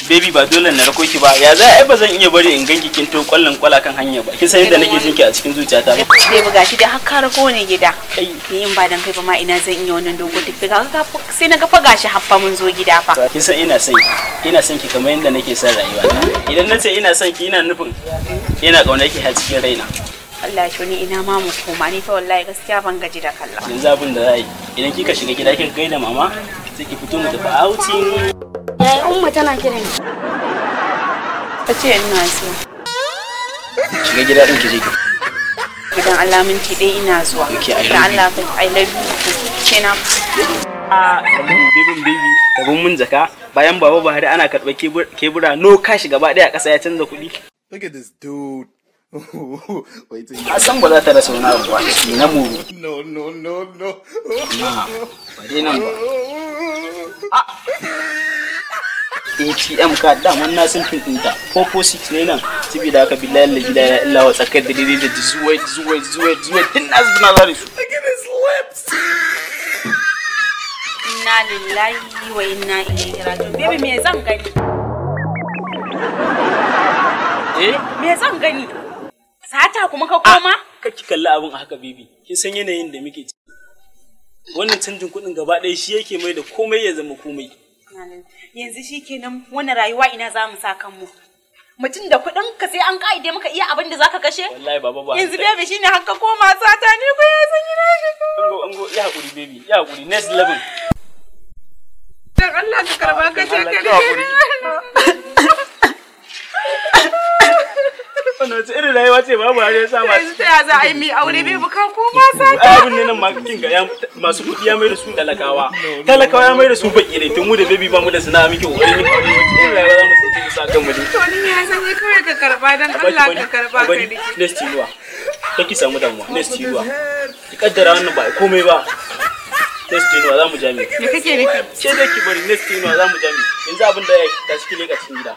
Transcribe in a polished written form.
Baby ba dole na rako ki ba, ya za ai ba zan iya bari in ganki kin to kwallon kwala kan hanya ba. Kin san yadda nake jin ki a cikin zuciyata ba. Baby gashi dai har ka rako ne gida. Ni in ba dan kai ba ma ina zan iya wannan dogo tafi ka sai na ga fa gashi haffa mun zo gida fa. Kin san ina son ki, ina son ki kamar yadda nake son rayuwa. Idan nace ina son ki ina nufin ina kaunar ki har cikin raina. Allah shi ni ina ma mu koma ni fa wallahi gaskiya ban gaji da kalla. Yanzu abin da za yi idan kika shiga gida kika gaida mama sai ki fito mu tafi outing. Yaya Umma tana kiran ki. Ta ce ina so. Shiga gida din ki je ki. Idan Allah minti ɗaya ina zuwa. Okay, I love you. I love you. Ce na. Bibin bibi, kabun mun jaka. Bayan Baba Buhari ana karɓar kebura no cash gaba ɗaya ƙasa ya canza kuɗi. Look at this dude. Wait till A san ba za ta rasa wani abu ba. Na muru. No, no, no, no. Na, ba dai nan ba. ATM card daman na san pin ɗinta 446 ne nan saboda haka billahi la ilaha illa wa tsakar da daidai da zuwai zuwai zuwai zuwai tun na zuwa zare su. Look at his lips. Inna lillahi wa inna ilaihi raji'un. Baby me zan gani? Eh? Me zan gani? Sata kuma ka koma? Kar ki kalli abin a haka baby. Kin san yanayin da muke ciki. Wannan canjin kuɗin gaba ɗaya shi yake mai da komai ya zama komai. Yanzu shi kenan wannan rayuwa ina za mu sa kanmu. Mutum da kuɗin ka sai an ka'ide maka iya abin da zaka kashe? Wallahi baba ba. Yanzu baby shine har ka koma sata ni ko ya san ina shi. Ango ango ya hakuri baby, ya hakuri next level. Dan Allah ka karba ka ce ka. Wannan wace irin rayuwa ce babu har ya sa ma. Yanzu ta ya za a yi mi aure baby ka koma sata. Ai abin ne nan ma kin ga masu kuɗi ya mai da su talakawa. Talakawa ya mai da su bakirai to mu da baby ba mu da sana'a muke kokarin yin aure wace irin rayuwa za mu tsinci mu sa kanmu ne. To ni ya san ni kawai ka karba dan Allah ka karba ka rike. Next year. Kake samu damuwa next year. Ki kaddara wannan ba komai ba. Next year za mu jami. Me kake nufi? Ke dai ki bari next year za mu jami. Yanzu abin da ya tashi ki leka cikin gida.